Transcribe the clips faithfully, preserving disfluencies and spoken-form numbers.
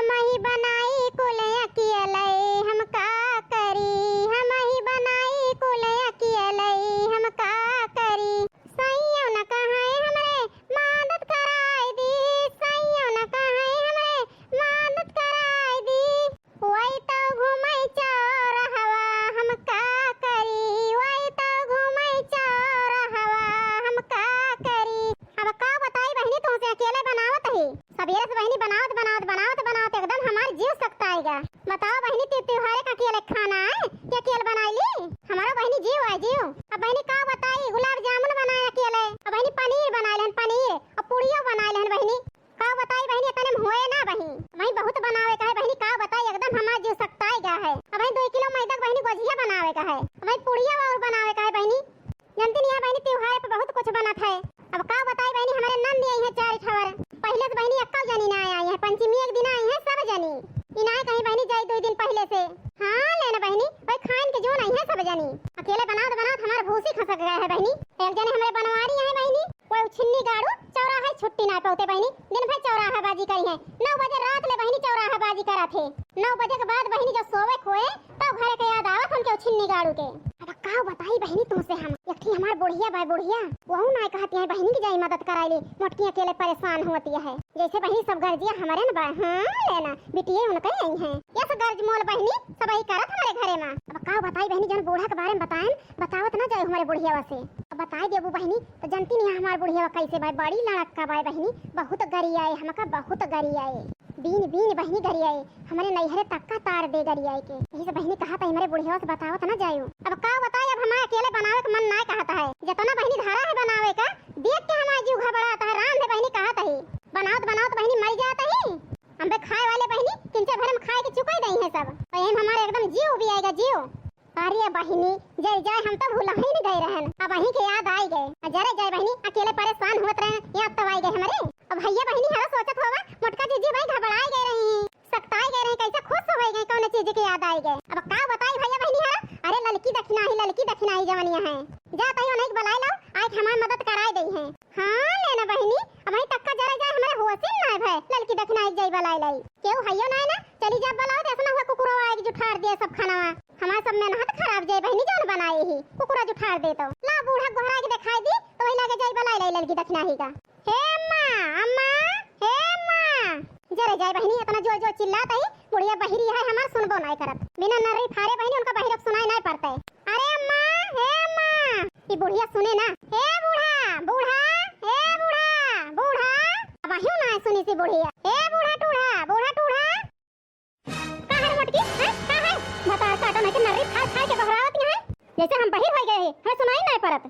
हमही बनाई कुल अकेले हम का करी, हमही बनाई कुल अकेले हम का करी। सैया न कहे हमरे मदद कराई दी, सैया न कहे हमरे मदद कराई दी। वही तो घूमे चौराहवा हम का करी, वही तो घूमे चौराहवा हम का करी। अब का बताई बहिनी, तुमसे अकेले बनावत ही। सबेरे से बहिनी बनावत, बनावत, बनावत, बनावत एकदम हमार जीव सकताइगा। बताओ बहिनी, ती त्योहारे का अकेले खाना है कि अकेले बनाई ली? हमारो बहिनी जीव है जीव। अब बहिनी का बताई, गुलाब जामुन बनाए अकेले, अब बहिनी पनीर बनाए लेहन, पनीर, अब पूड़ियो बनाए लेहन बहिनी। का बताई बहिनी, इतने में होए ना बहिनी, वही बहुत बनावे का है बहिनी। का बताई, एकदम हमार जीव सकताइगा है। अब वही दो किलो मैदा के बहिनी गोझिया बनावे का है, अब वही पूड़िया और बनावे का है बहिनी। जानती नहीं है बहिनी, त्योहार पे बहुत कुछ बनत है। अब का बताई बहिनी, हमारे नंद आई है चार ठवर, पहले से बहिनी एक्का जनी ना आई है, पंचमी एक दिन आई है सब जनी। ई ना कहीं बहिनी जाई दो दिन पहले से। हाँ लेना बहिनी, वही खान के जो नहीं है सब जनी। अकेले बनावत बनावत हमार भूसी खसक गया है बहिनी। एक जने हमारे बनवारी है बहिनी, वो छिन्नी गाड़ू चौराहा छुट्टी ना पौते बहिनी, दिन भर चौराहा बाजी करी है। नौ बजे रात ले बहिनी चौराहा बाजी करा थे। नौ बजे के बाद बहिनी जब सोवे खोए, तब घरे के याद आवत हमके छिन्नी गाड़ू के। अब का बताई बहिनी तुमसे हम, एक ठी हमार बुढ़िया बा बुढ़िया, वहू ना कहती है बहिनी की जाई मदद कराई ली, मोटकी अकेले परेशान होती है। जैसे बहिनी सब गर्जिया हमारे न बा, हाँ लेना, बिटिये उनके आई हैं। ये सब गर्ज मोल बहिनी सब यही करत हमारे घरे में। अब का बताई बहिनी, जौन बूढ़ा के बारे में बताएन, बतावत ना जाए हमारे बुढ़िया से। अब बताई देबू बहिनी, तो जानती नहीं है हमार बुढ़िया कैसे बा, बड़ी लड़क्का बा बहिनी, बहुत गरियाए हमका, बहुत गरियाए। बीन बीन बहिनी गरियाए, हमरे नैहरे तक्का तार दे गरियाए के। यही से बहिनी कहत है, हमरे बुढ़िया से बतावत ना जायू। अब का बताई, अब हमारे अकेले बनावे के मन ना कहत है। जितना बहिनी धारा है बनावे का, देख के हमारा जीव घबरात है। राम दे बहिनी कहत है, बनावत बनावत बहिनी मर जात है। हम बे खाए वाले बहिनी, किंचे भर हम खाए के चुकाई दई है सब। तो यही हमारे एकदम जीव भी आएगा जीव। अरे बहिनी, जर जाए हम तो भुला ही नहीं गए रहन, अब वहीं के याद आई गए। आ जरे जाए बहिनी, अकेले परेशान होत रहे, याद तो आई गए हमरे। अब भैया बहिनी हरा सोचत होवा, मोटका जीजी भाई घबराए गए रही, सकताए गए रही, कैसे खुश हो गए, कौन चीज के याद आई गए। अब का बताई भैया बहिनी हरा, अरे ललकी दखिनाही, ललकी दखिनाही जवनिया है, जा तई उन्हें के बुलाए लाओ, आए के हमार मदद कराए दई है। हाँ लेना बहिनी, अब वहीं तक्का जरे जाए हमरे होशिन ना भय, ललकी दखिनाही जाई बुलाए लाई। केहू हइयो ना है ना, चली जा बुलाओ, तो ऐसा ना हुआ कुकुरो आए के जुठार दिए सब खाना। हमार सब मेहनत खराब जाए बहिनी, जौन बनाए ही कुकुरा जुठार दे तो। ला बूढ़ा गोहरा के दिखाई दी, तो वही लगे जाई बुलाए लाई ललकी दखिनाही का। हे अम्मा, अम्मा, हे अम्मा। जरे जाए बहिनी, इतना जोर जोर चिल्लात है, बुढ़िया बहिरी है हमार, सुनबो नाय करत। बिना नर्री फारे बहिनी उनका बहिरक सुनाई नाय पड़ते। अरे अम्मा, हे अम्मा। ई बुढ़िया सुने ना। हे बूढ़ा, बूढ़ा, हे बूढ़ा, बूढ़ा। अब अहियो नाय सुनी सी बुढ़िया। हे बूढ़ा टूढ़ा, बूढ़ा टूढ़ा। का है रे मोटकी? हैं? का है? भतार काटो नहीं के नर्री फाड़ फाड़ के बहरावत यहाँ है। जैसे हम बहिर हो गए हैं, हमें सुनाई नहीं परत।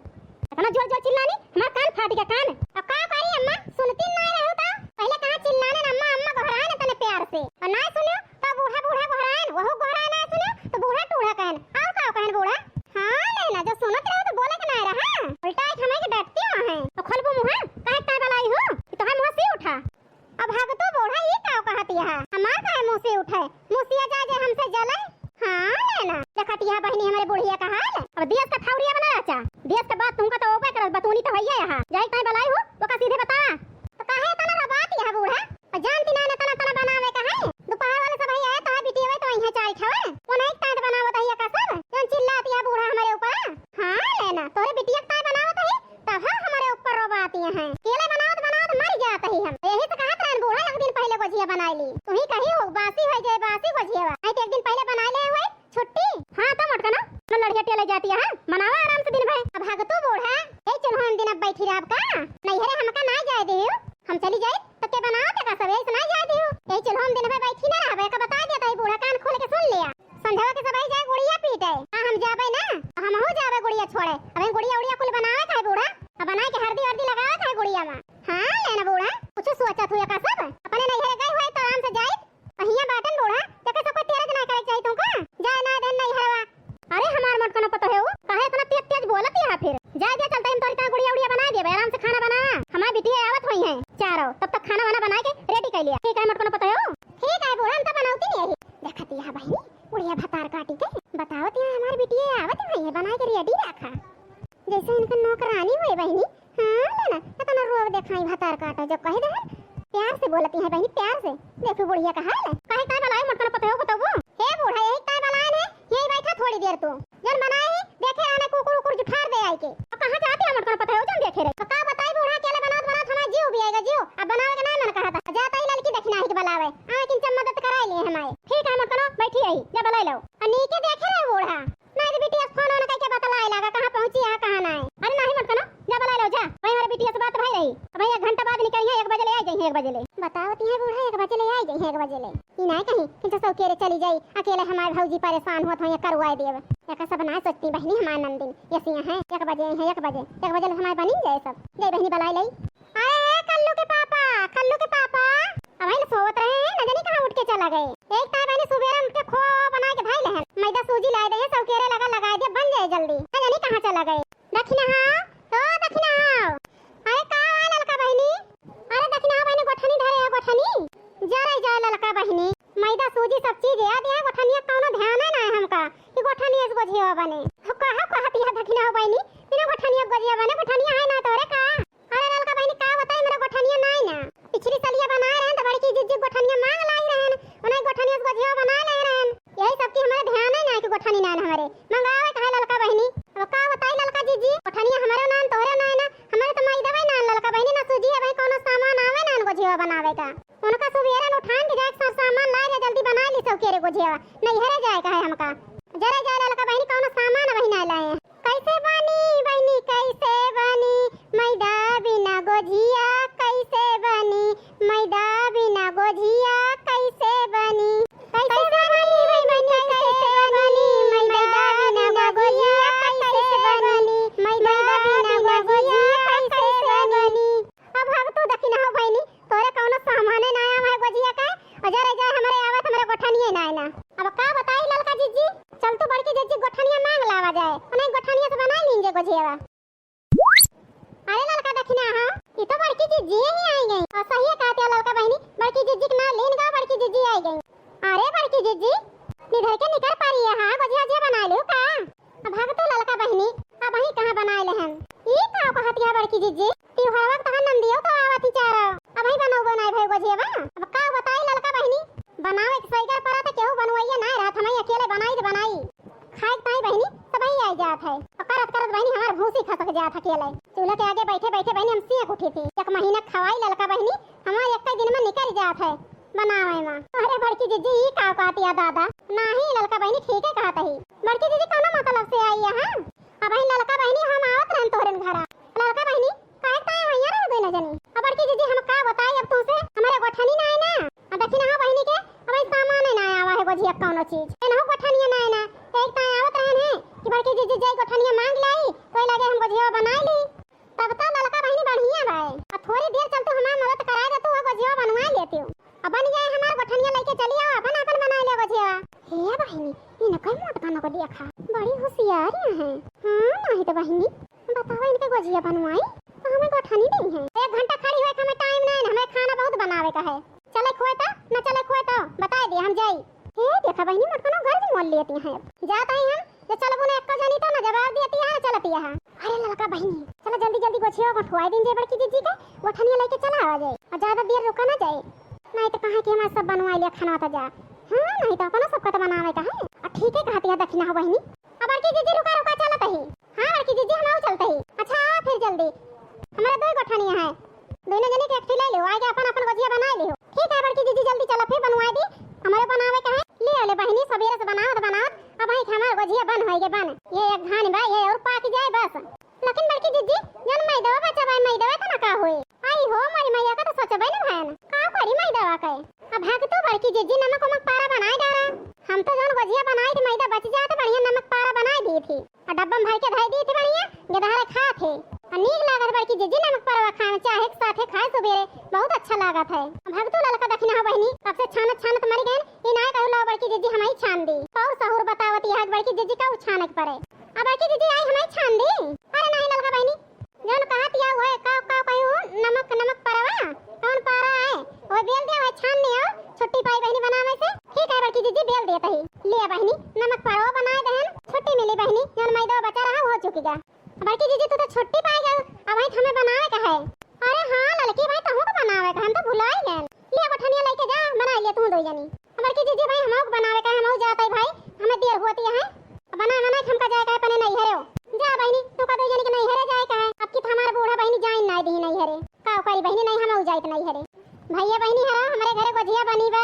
इतना जोर जोर चिल्लानी, हमार कान फाट गया कान। अब का करी अम्मा, सुनती नहीं रहो तो? पहले कहाँ चिल्लाने न अम्मा, अम्मा गोहराए न तने प्यार से। और ना सुनियो तो बूढ़ा बूढ़ा गोहराए न, वहू गोहराए ना सुनियो तो बूढ़ा टूढ़ा कहन। और का कहन बूढ़ा? हाँ लेना, जो सुनत रहो तो बोले के नहीं रहा। उल्टा एक हमें के डटती वहाँ है। तो खोलबू मुँह, काहे ताय बलाई हो? कि तोहार मुँह से उठा। अब भाग तो बूढ़ा, ये का कहत यहा? हमार काहे मुँह से उठे? मुसिया जा जे हमसे जले। हाँ लेना, देखत यहा बहिनी हमरे बुढ़िया का हाल। अब दियस का ठौरिया बना राचा। दियस का बात तुमका तो ओबे करत, बतूनी तो भैया यहाँ। जाई ताई बलाई हो, ओका सीधे बतावा। तो काहे इतना रबात यहा बूढ़ा? और जानती ना तना तना बनावे का है। दोपहर वाले सब भैया है, तोहार बिटिया तो वहीं चाय खावे। वो नहीं तांत बनावत है का सब? जौन चिल्लात यहा बूढ़ा हमरे ऊपर। हाँ लेना, तोरे बिटिया ताय बनावत है। तब हम हमारे ऊपर रोबाती हैं। केले बनावत बनावत मर जात ही हम। यही से कहत रहन बूढ़ा, एक दिन पहले गोझिया बनाई ली। तू ही कही हो, बासी हो जाए, बासी गोझिया। आई तो एक दिन पहले बनाई ले हुए, छुट्टी। हाँ, तो मोटका ना, लो लड़िया टेले जाती है, मनावा आराम से दिन भर। अब भाग तू बूढ़ा, ए चुल्होन दिन अब बैठी रहब का? नैहरे हमका ना जाए देहु, हम चली जाए तो के बनावत का सब, ऐसे ना जाए देहु। ए चुल्होन दिन भर बैठी ना रहबे, का बता देता है बूढ़ा, कान खोल के सुन लिया। संझवा के सबाई जाए गुड़िया पीटे। हाँ, हम जाबे ना, हमहू जाबे गुड़िया छोड़े। अबे गुड़िया उड़िया कुल बनावे का है बूढ़ा, अब बनाए के हरदी हरदी लगावे का है गुड़िया में। हाँ, लेना बूढ़ा, कुछ सोचत हुए का सब? अपने नैहरे गए हुए तो आराम से जाए, अहिया बाटन बूढ़ा, जके सबको तेल काहे ताई बलाए मोटकनो पतोहू बताबू? हे बूढ़ा, यही ताई बलाए ने, यही बैठा थोड़ी देर तू। जन बनाए ही, देखे रहने कुकुर उकुर जुठार दे आइके। अब कहाँ जाती है मोटकनो पतोहू जन देखे रही? अब का बताई बूढ़ा, अकेले बनावत बनावत हमार जीव भी आएगा जीव। अब बनावे के ना मन कहा था। जाता ही ललकी दखिना ही के बलावे। आवे किंचन मदद कराई लिए हमारे। ठीक है मोटकनो, बैठी रही, जा बलाई लो। अब नीके देखे रहे बूढ़ा। नहीं तो बिटिया से फोन ओन कइके बतलाए लागा, कहाँ पहुँची है, कहाँ ना है। अरे नहीं मोटकनो, जा बलाई लो, जा। वहीं हमारे बिटिया से बात भई रही। अब एक घंटा बाद निकली है, एक बजे ले आई जाई है, एक बजे ले। बतावती है बूढ़ा, एक बजे ले आई जाई है, एक बजे ले। ई नाहीं कहीं कि जसो केरे चली जाई, अकेले हमार भौजी परेशान होत होइहैं, करवाए देब। एका सब नाहीं सोचती बहिनी हमार नंदिन, यसिया है, एक बजे है, एक बजे, एक बजे ले हमार बनी जाए सब। जाई बहिनी बलाई लई। अरे हे कल्लू के पापा, कल्लू के पापा, अबहिन सोवत रहे हैं, न जानी कहाँ उठ के चला गए। एक ताई बहिनी सुबेरे उठ के खोआ बनाए के धइले हैं, मैदा सूजी लाए दे, सब केरे लगा लगाए दे, बन जाए जल्दी, न जानी कहाँ चला गए। दखिना हो, ओ दखिना हो। अरे का हुआ ललका बहिनी? अरे दखिना हो बहिनी, गोठनी धरे हो, गोठनी। जरे जाए ललका बहिनी, मैदा सूजी सब चीज याद है, गोठनिया कौनो ध्यान है ना हमका कि गोठनिया से गोझिया बने। हो कहा कहत यह दखिना हो बहिनी, बिना गोठनिया गोझिया बने, गोठनिया है ना तोरे का? अरे ललका बहिनी का बताई, हमरा गोठनिया नाई ना। पिछली सलिया बनाए रहन त बड़की जिज्जी गोठनिया मांग लाई रहन, उन्हें गोठनिया से गोझिया बनाए ले रहन। यही सब की हमारे ध्यान है ना कि गोठनी नाई ना हमारे। मंगावे कहे ललका बहिनी। अब का बताई ललका जिज्जी, गोठनिया हमारे नाई, तोहरे नाई ना। हमारे तो मैदवे नाई ललका बहिनी, ना सूजी है भाई, कौनो सामान आवे ना गोझिया बनावे का। उनका सुबेरन उठान के जाके सब सामान लाए रे, जल्दी बनाए ली सब केरे गोझिया। नैहरे जाए कहे हमका। जरे जाए ललका बहिनी, कौनो सामान वही ना लाए। कैसे बनी बहिनी, कैसे बनी, मैदा बिना गोझिया कैसे बनी, मैदा बिना गोझिया कैसे बनी, कैसे बनी बहिनी, कैसे बनी, मैदा बिना गोझिया कैसे बनी, मैदा बिना गोझिया कैसे बनी। अब हग तू दखिना हो बहिनी, तोरे कौनो सामाने ना आवा है गोझिया का, और जरे जाए हमरे आवत हमरे गोठनिए ना आए ना। अब का बताई ललका जिज्जी, चल तू बड़की जिज्जी गोठनिया मांग लावा जाए, उन्हें गोठनिया से बनाई लीन जे गोझिया। अरे ललका दखिना हो, ई तो बड़की जिज्जी ही आई गई। और सही है कहते हो ललका बहिनी, बड़की जिज्जी के नाम लेन गा, बड़की जिज्जी आई गई। अरे बड़की जिज्जी, निधर के निकर पा रही है, हाँ, गोझिया गोझिया बना लियो का? अब भाग तो ललका बहिनी, अब वही कहाँ बनाए ले हम। ई का कहत है बड़की जिज्जी, तिउहरवा के तहन नंदियो तो आवत ही चारो, अब वही बनऊ बनाए भई गोझिया बा। अब का बताई ललका बहिनी, बनावे के सैगर परा त केहू बनवैया ना रहत, हम अकेले बनाई त बनाई। खाए के ताई बहिनी, सबही आई जात है। और करत करत बहिनी हमार भूसी खसक जात है अकेले। चूल्हा के आगे बैठे बैठे बहिनी हम सीख उठी थी। एक महीना खवाई ललका बहिनी, हमार एक दिन में निकल जात है बनावे में। अरे बड़की जिज्जी, ई का कहत है दादा? नाही ललका बहिनी, ठीक है कहत ही। बड़की जिज्जी कौनो मतलब से आई है, हाँ? अब वही ललका बहिनी हम आवत रहन तोहरे घरा। ललका बहिनी, काहे ताई भैया रह गई ना जानी। अब बड़की जिज्जी हम का बताई अब तुमसे, हमारे गोठनी ना आए ना। अब दखिना हो बहिनी के, अब ई सामान ना आवा है गोझिया कौनो चीज। एनहु गोठनिया ना आए ना। एक ताई आवत रहन है कि बड़की जिज्जी जाई गोठनिया मांग लाई, तो लगे हम गोझिया बनाई ली। तब तो ललका बहिनी बढ़िया बाए। अब थोड़ी देर चल तू हमार मदद कराए दे, तू वो गोझिया बनवा लेती हूँ। अब बन जाए हमार गोठनिया लेके चली आओ, अपन अपन बनाए ले गोझिया। हे बहिनी, इनका मोटका नको देखा, बड़ी होशियार है। हाँ, नहीं तो बहिनी, बतावा इनके गोझिया बनवाई, तो हमें गोठनी नहीं है। एक घंटा खड़ी हुए के हमें टाइम नहीं, हमें खाना बहुत बनावे का है। चले खोए तो, न चले खोए तो, बताए दे हम जाई। हे देखा बहिनी, मोटका नो गर्ज मोल लेती हैं। जात ही हम, जे चलबू ना एक्को जनी तो ना जवाब देती है, चलती है। अरे ललका बहिनी, चला जल्दी जल्दी गोझिया को ठुआई दिन जे बड़की जिज्जी के, गोठनिया लेके चला आवा जाए। और ज्यादा देर रुका ना जाए, नहीं तो कहाँ कि हमारे सब बनवाई लिया खाना तो जा। हाँ, नहीं तो अपना सबका तो बनावे का है। और ठीक है कहती है दखिना हो बहिनी। अब बड़की जिज्जी रुका रुका चलत ही। हाँ बड़की जिज्जी, हम आऊ चलत ही। अच्छा आओ फिर जल्दी, हमारे दो गोठनिया है, दोनों जने के एक ठो ले लियो, आगे अपन अपन गोझिया बनाए लियो। ठीक है बड़की जिज्जी, जल्दी चला फिर बनवाए दी, हमारे बनावे का है। ले ले बहिनी, सबेरे से बनावत बनावत अब वही हमार गोझिया बन होएगे बन। ये एक धान बा, ये और पाक जाए बस। लेकिन बड़की जिज्जी, जन मैदवा बचा बा, मैदवा का ना का होए? आई हो मोरी मैया, का तो सोचबे न भयन। का करी मैदवा के? अब भाग तू बड़की जिज्जी, नमक उमक पारा बनाए डारा। हम तो जौन गोझिया बनाई थी, मैदा बच जात, बढ़िया नमक पारा बनाए दी थी। और डब्बा में भर के धई दी थी बढ़िया, गेदहरे खात है। और नीक लागत बड़की जिज्जी नमक पारा खाए में, चाहे के साथे खाए सुबेरे, बहुत अच्छा लागत है। अब भाग तू ललका दखिना हो बहिनी, अब से छानत छानत मरी गए, ई नाय कहू लो बड़की जिज्जी हम ही छान दी। और सहूर बतावत यहाँ बड़की जिज्जी का छाने के पड़े। अब बड़की जिज्जी आई हम ही छान दी। अरे नहीं ललका बहिनी, जौन कहत या उहे का, का कहू, नमक, नमक परवा, कौन पारा है? वो बेल दिया, वह छान लियो, छुट्टी पाई बहिनी बनावे से। ठीक है बड़की जिज्जी, बेल देत ही। लिया बहिनी, नमक परवा बनाए दहन, छुट्टी मिली बहिनी, जौन मैदा बचा रहा, वो हो चुकी गा। बड़की जिज्जी, तू तो छुट्टी पाई गई, अब वही हमें बनावे का है। अरे हाँ ललकी भाई, तहू को बनावे का, हम तो भुला ही गए। लिया गोठनिया लेके जा, बना लिया। तू दो जनी। बड़की जिज्जी भाई, हमहू के बनावे का है, हमहू जात है भाई, हमें देर होती है। बनाए बनाए हमका जाए का है अपने नैहरे हो। जा बहिनी, तू का दो जनी के नैहरे जाए का है। अब की तो हमार बूढ़ा बहिनी जाइन नाई दी नैहरे। का करी बहिनी, नहीं हमहू जाइत नैहरे। भैया बहिनी हरा, हमरे घरे गोझिया बनी बा।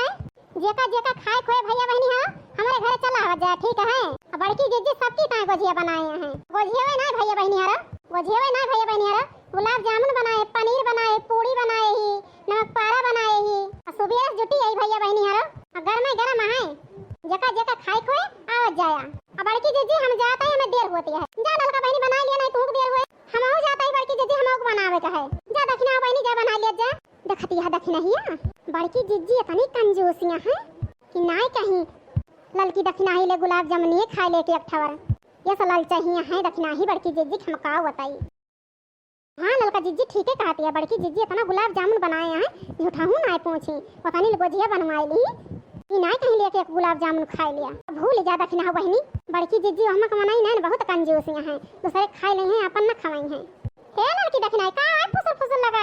जेका जेका खाए खोए भैया बहिनी हरा, हमरे घरे चला आवा जा, ठीक है। अब बड़की जिज्जी सबकी ताए गोझिया बनाए हैं। गोझिया ना भैया बहिनी हरा, गोझिया ना भैया बहिनी हरा, गुलाब जामुन बनाए, पनीर बनाए, पूड़ी बनाए ही, नमक पारा बनाए ही। आ सुबेरे से जुटी आई भैया बहिनी हरा, आ गरमे गरम है। जेका जेका खाए खोए आवत जाया। आ बड़की जिज्जी हम जात है, हमें देर होती है। जा ललका बहिनी बना लिया, नहीं तू देर होए। हमहू जात है बड़की जिज्जी, हमहू के बनावे का है। जा दखिना बहिनी जा बना लिया जा। देखती है दखिनहिया, बड़की जिज्जी इतनी कंजूसिया है कि नाई कहीं ललकी दखिनाही ले गुलाब जामुनिए खाए लेके एक ठवर। ये सलाल चाहिए है दखिनाही बड़की जिज्जी के हम का बताई। हाँ ललका जिज्जी ठीके कहती है, बड़की जिज्जी इतना गुलाब जामुन बनाए हैं, झूठाहू नाई पूछी, पता नहीं गोझिया बनवाए ली, ई नाई कहीं लेके एक गुलाब जामुन खाए लिया। भूल जा दखिना बहिनी, बड़की जिज्जी हम कमाई नहीं बहुत कंजूसिया हैं, दूसरे खाए ले हैं अपन न खवाई हैं। हे लड़की दखिनाही, का है फुसुर फुसुर लगा?